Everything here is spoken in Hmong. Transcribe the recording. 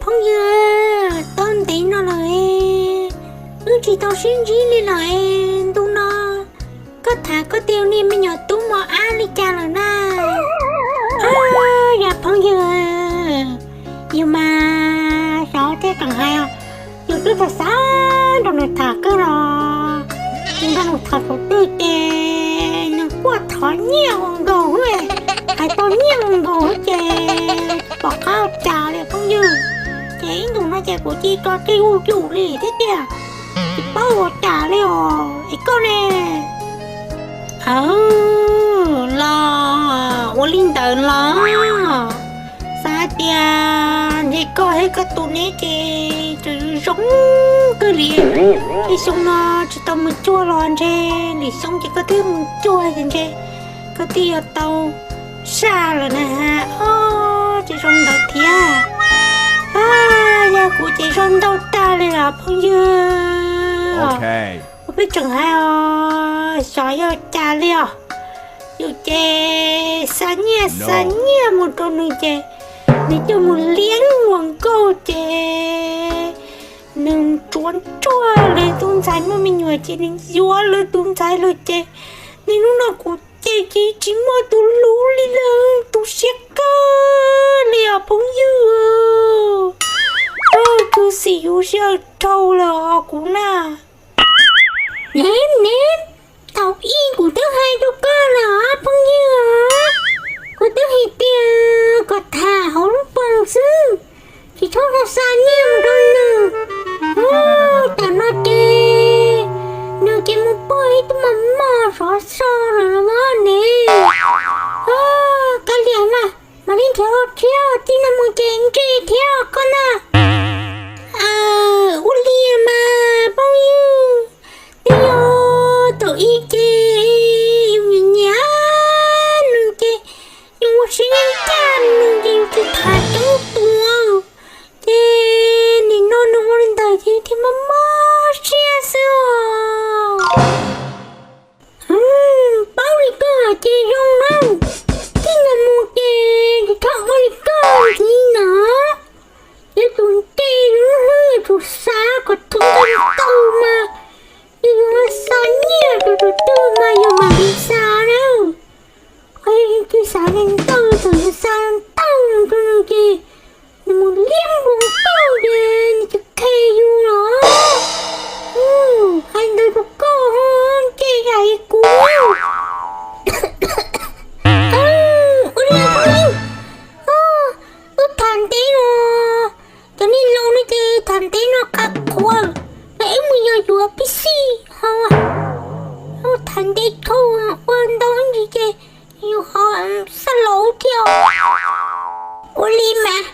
Phooj ywg, tau ntev no lawm, wb tsis tau sib ntsib li lawm. Ntu no koj tham koj tej niag me nyuam tub mos ab li cas lawm na? Yog phooj ywg, yus mas xyov tej tseem hais os, yus twb xav xav nrog nws tham kawg los tsis nrog nws tham thaum twg ces nws kuj thov nyiaj ua nkaus, hais tau nyiaj ua nkaus ces tsis pom qab ua cas li phooj ywg. Ces ib ntus no ces kuv cia li tso tseg ua yus li thiab tiag, tsis paub ua cas li os. Es koj ne? Aw, los ua li ntawd los xav hais tias ntshe koj thiab koj tus neb ces tseem zoo kawg li. Tej xyoo no tsis tau mus cuag los ntshe lwm xyoo ces koj twb mus cuag ces ntshe koj twb yuav tau saj lawm na. Os, tsis zoo ntawd thiab. Yog kuv ces zoo ntau tag li los phooj ywg. Ua peb tseem hais os, xyov yog cas li os. Yus ces xa nyiaj xa nyiaj mus rau nws ces nws coj mus liab ua nkauj ces nws tsuav ntsuag lawv tus ntxhais muaj me nyuam ces nws yuav lawv tus ntxhais lawm ces niaj hnub no kuv ces tsis muaj tus hlub li lawm, tu siab kawg li os phooj ywg. Koj tub xim yus siab dhau lawm os kuv na. Neb, neb, thaum ub kuv twb hais rau koj lawm os phooj ywg, kuv twb hais tias kom tham hauv lub poos xwb, tsis txhob xa nyiaj mus rau nws. Tam no ces nws ces mus pog ib tug mos mos sov so lawm los ne. Kav liam mas, mam li nrhiav tshiab, txij no mus ces ntsej thiab koj na. Ua li mas phooj ywg, twb yog thaum ub ces yus nyiam nyiam nws ces yus ua siab nyiam nyiam nws ces yus tsis tham coob tus, ces nim no nws ua li ntawd ces thiaj mob mob siab xwb os. Paub li koj ces zoo na, txij no mus ces tsis txhob ua li koj ntxiv na. Yus tus ntsej yus lub hlwb yuav tsum xav kom thaum ntawd tau mas, yus yuav xa nyiaj rau tus twg mas yus mam li xa na. Yus tsis xav li ntawd, thaum yus xa ntau rau nws ces nws mus liab npua nkaus ces nws tsis qhia yus los. Hais ntawd rau koj, ntsej hais kuv. Ua li phooj ywg, wb tham ntev no, cov niag laus no ces tham ntev no qab qhuav, es wb mus yos yuav pib xij hauv. Tham ntev dhau ua ntau ntsis ces yus ho xav laus thiab. Ua li mas,